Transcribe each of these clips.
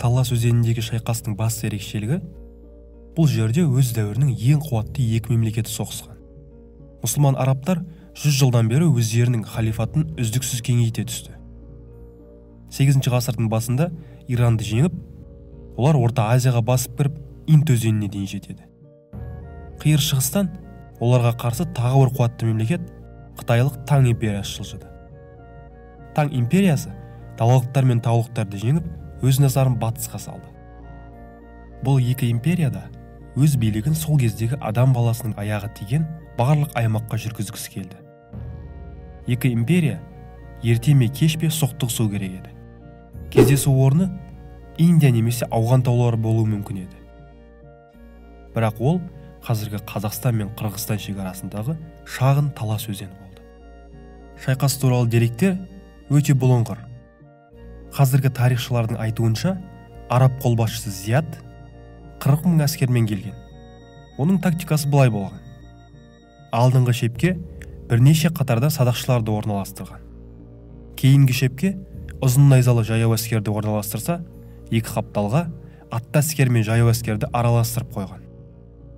Талас өзеніндегі шайқастың басты ерекшелігі бұл жерде өз дәуірінің ең қуатты екі мемлекеті соғысқан. Мұсылман арабтар 100 жылдан бері өздерінің халифатын үздіксіз кеңейте түсті. 8 ғасырдың басында Иранды жеңіп, олар Орта Азияға басып кіріп, Инд өзеніне дейін жетеді. Қиыр шығыстан оларға қарсы тағы бір қуатты мемлекет қытайлық Таң империясы жылжыды. Таң империясы далалықтар мен таулықтарды жеңіп, өз назарын батысқа салды. Бұл екі империяда өз билігін сол кездегі адам баласының аяғы тиген барлық аймаққа жүргізгісі келді. Екі империя ерте ме кеш пе соқтығысу керек еді. Кездесу орны Индия немесе Ауған таулары болуы мүмкін еді. Бірақ ол қазіргі Қазақстан мен Қырғызстан шекарасындағы шағын Талас өзені болды. Шайқас туралы деректер өте бұлыңғыр. Қазіргі тарихшылардың айтуынша, араб қолбасшысы Зияд 40 мың әскермен келген. Оның тактикасы былай болған. Алдыңғы шепке бірнеше қатарда садақшыларды орналастырған. Кейінгі шепке ұзын найзалы жаяу әскерді орналастырса, екі қапталға атты әскер мен жаяу әскерді араластырып қойған.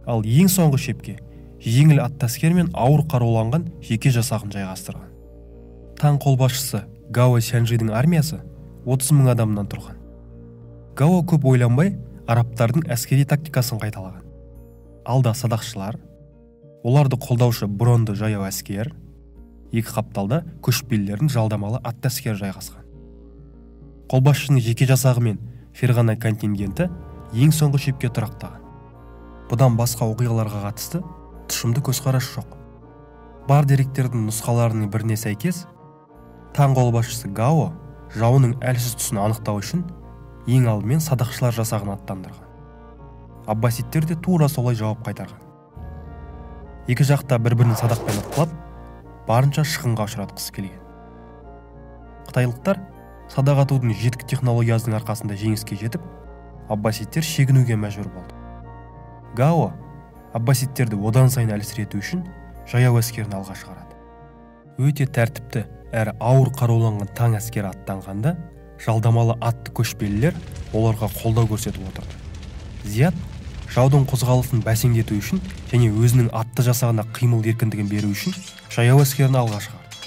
Ал ең соңғы шепке жеңіл атты әскер мен ауыр қаруланған жеке жасағын жайғастырған. Таң қолбасшысы Гао Сянжидің армиясы 30 мың адамнан тұрған. Гао көп ойланбай арабтардың әскери тактикасын қайталаған. Алда садақшылар, оларды қолдаушы бронды жаяу әскер, екі қапталда көшпелілердің жалдамалы атты әскері жайғасқан. Қолбасшының жеке жасағы мен Ферғана контингенті ең соңғы шепке тұрақтаған. Бұдан басқа оқиғаларға қатысты тұшымды көзқарас жоқ. Бар деректердің нұсқаларының біріне сәйкес, Таң қолбасшысы Гао жауының әлсіз тұсын анықтау үшін ең алдымен садақшылар жасағын аттандырған. Аббасидтер де тура солай жауап қайтарған. Екі жақта бір-бірін садақпен атқылап, барынша шығынға ұшыратқысы келген. Қытайлықтар садақ атудың жетік технологиясының арқасында жеңіске жетіп, аббасидтер шегінуге мәжбүр болды. Гао аббасидтерді одан сайын әлсірету үшін жаяу әскерін алға шығарады. Өте тәртіпті әрі ауыр қаруланған таң әскері аттанғанда, жалдамалы атты көшпелілер оларға қолдау көрсетіп отырды. Зияд жаудың қозғалысын бәсеңдету үшін және өзінің атты жасағына қимыл еркіндігін беру үшін жаяу әскерін алға шығарды.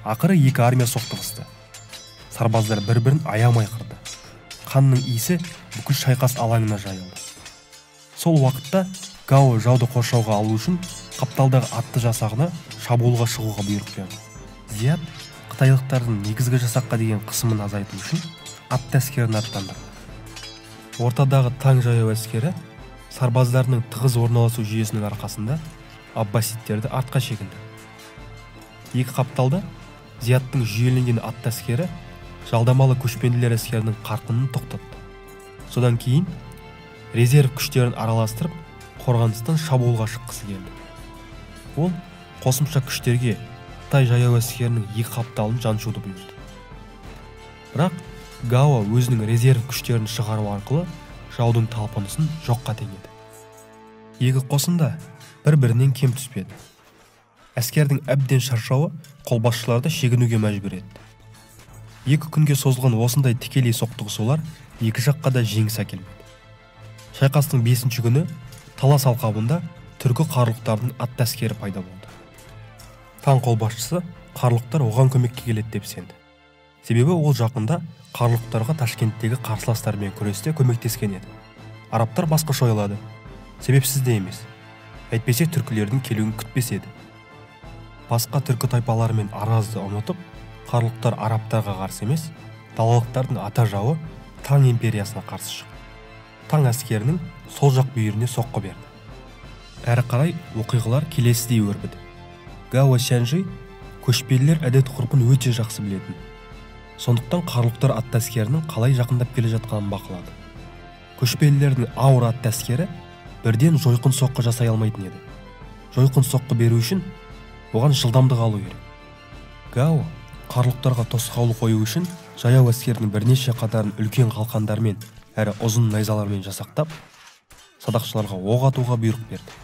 Ақыры екі армия соқтығысты. Сарбаздар бір-бірін аямай қырды. Қанның иісі бүкіл шайқас алаңына жайылды. Сол уақытта Гао жауды қоршауға алу үшін қапталдағы атты жасағына шабуылға шығуға бұйрық берді. Зияд қытайлықтардың негізгі жасаққа деген қысымын азайту үшін атты әскерін аттандырды. Ортадағы таң жаяу әскері сарбаздарының тығыз орналасу жүйесінің арқасында аббасидтерді артқа шегінді. Екі қапталда Зиядтың жүйеленген атты әскері жалдамалы көшпенділер әскерінің қарқынын тоқтатты. Содан кейін резерв күштерін араластырып, қорғаныстан шабуылға шыққысы келді. Ол қосымша күштерге қытай жаяу әскерінің екі қапталын жаншуды бұйырды. Бірақ Гао өзінің резерв күштерін шығару арқылы жаудың талпынысын жоққа теңеді. Екі қосын да бір-бірінен кем түспеді. Әскердің әбден шаршауы қолбасшыларды шегінуге мәжбүр етті. Екі күнге созылған осындай тікелей соқтығысулар екі жаққа да жеңіс әкелмеді. Шайқастың 5-ші күні Талас алқабында түркі қарлықтарының атты әскері пайда болды. Таң қолбасшысы қарлықтар оған көмекке келеді деп сенді. Себебі ол жақында қарлықтарға Ташкенттегі қарсыластармен күресте көмектескен еді. Арабтар басқаша ойлады. Себепсіз де емес. Әйтпесе түркілердің келуін күтпес еді. Басқа түркі тайпаларымен аразды ұмытып, қарлықтар арабтарға қарсы емес, далалықтардың ата жауы Таң империясына қарсы шықты. Таң әскерінің сол жақ бүйіріне соққы берді. Әрі қарай оқиғалар келесідей өрбіді. Гао Сянжи көшпелілер әдет ғұрпын өте жақсы білетін. Сондықтан қарлықтар атты әскерінің қалай жақындап келе жатқанын бақылады. Көшпелілердің ауыр атты әскері бірден жойқын соққы жасай алмайтын еді. Жойқын соққы беру үшін оған жылдамдық алу керек. Гао қарлықтарға тосқауыл қою үшін жаяу әскерінің бірнеше қатарын үлкен қалқандармен әрі ұзын найзалармен жасақтап, садақшыларға оқ атуға бұйрық берді.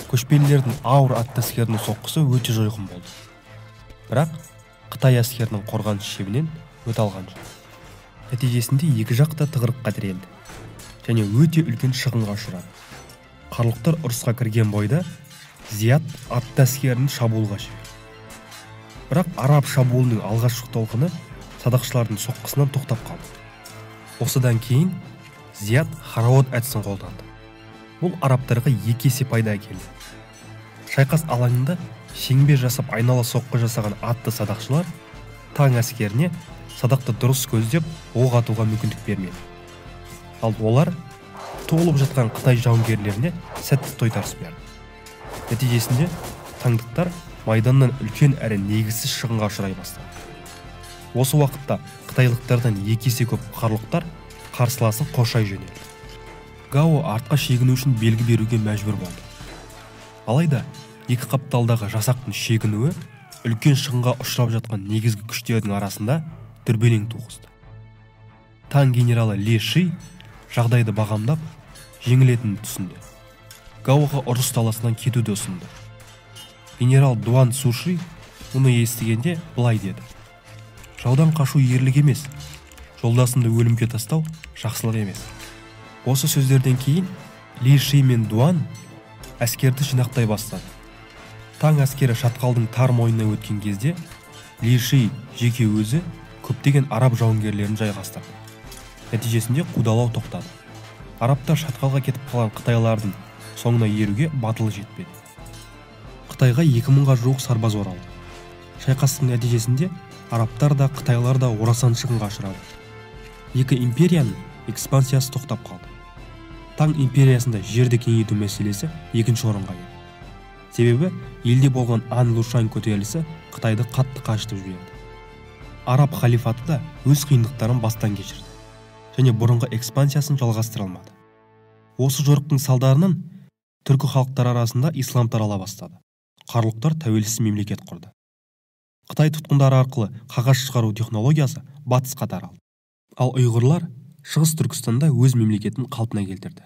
Көшпелілердің ауыр атты әскерінің соққысы өте жойқын болды. Бірақ қытай әскерінің қорғаныс шебінен өте алған жоқ. Нәтижесінде екі жақ та тығырыққа тірелді және өте үлкен шығынға ұшырады. Қарлұқтар ұрысқа кірген бойда Зият атты әскерін шабуылға жіберді. Бірақ араб шабуылының алғашқы толқыны садақшылардың соққысынан тоқтап қалды. Осыдан кейін Зият Хараот әдісін қолданды. Бұл арабтарға екі есе пайда әкелді. Шайқас алаңында шеңбер жасап айнала соққы жасаған атты садақшылар таң әскеріне садақты дұрыс көздеп оқ атуға мүмкіндік бермеді. Ал олар толып жатқан қытай жауынгерлеріне сәтті тойтарыс берді. Нәтижесінде таңдықтар майданнан үлкен әрі негізсіз шығынға ұшырай бастады. Осы уақытта қытайлықтардан екі есе көп қарлұқтар қарсыласын қоршай жөнелді. Гао артқа шегіну үшін белгі беруге мәжбүр болды. Алайда екі қапталдағы жасақтың шегінуі үлкен шығынға ұшырап жатқан негізгі күштердің арасында дүрбелең туғызды. Таң генералы Ли Ши жағдайды бағамдап, жеңілетінін түсінді. Гаоға ұрыс даласынан кетуді ұсынды. Генерал Дуан Суши мұны естігенде былай деді: жаудан қашу ерлік емес, жолдасымды өлімге тастау жақсылық емес. Осы сөздерден кейін Ли Ши мен Дуан әскерді жинақтай бастады. Таң әскері шатқалдың тар мойнына өткен кезде Ли Ши жеке өзі көптеген араб жауынгерлерін жайғастырды. Нәтижесінде қудалау тоқтады. Арабтар шатқалға кетіп қалған қытайлардың соңына еруге батылы жетпеді. Қытайға 2000-ға жуық сарбаз оралды. Шайқастың нәтижесінде арабтар да қытайлар да орасан шығынға ұшырады. Екі империяның экспансиясы тоқтап қалды. Таң империясында жерді кеңейту мәселесі екінші орынға келді. Себебі елде болған Ан Лушань көтерілісі Қытайды қатты қажытып жіберді. Араб халифаты да өз қиындықтарын бастан кешірді және бұрынғы экспансиясын жалғастыра алмады. Осы жорықтың салдарынан түркі халықтары арасында ислам тарала бастады. Қарлұқтар тәуелсіз мемлекет құрды. Қытай тұтқындары арқылы қағаз шығару технологиясы батысқа таралды. Ал ұйғырлар Шығыс Түркістанда өз мемлекетін қалпына келтірді.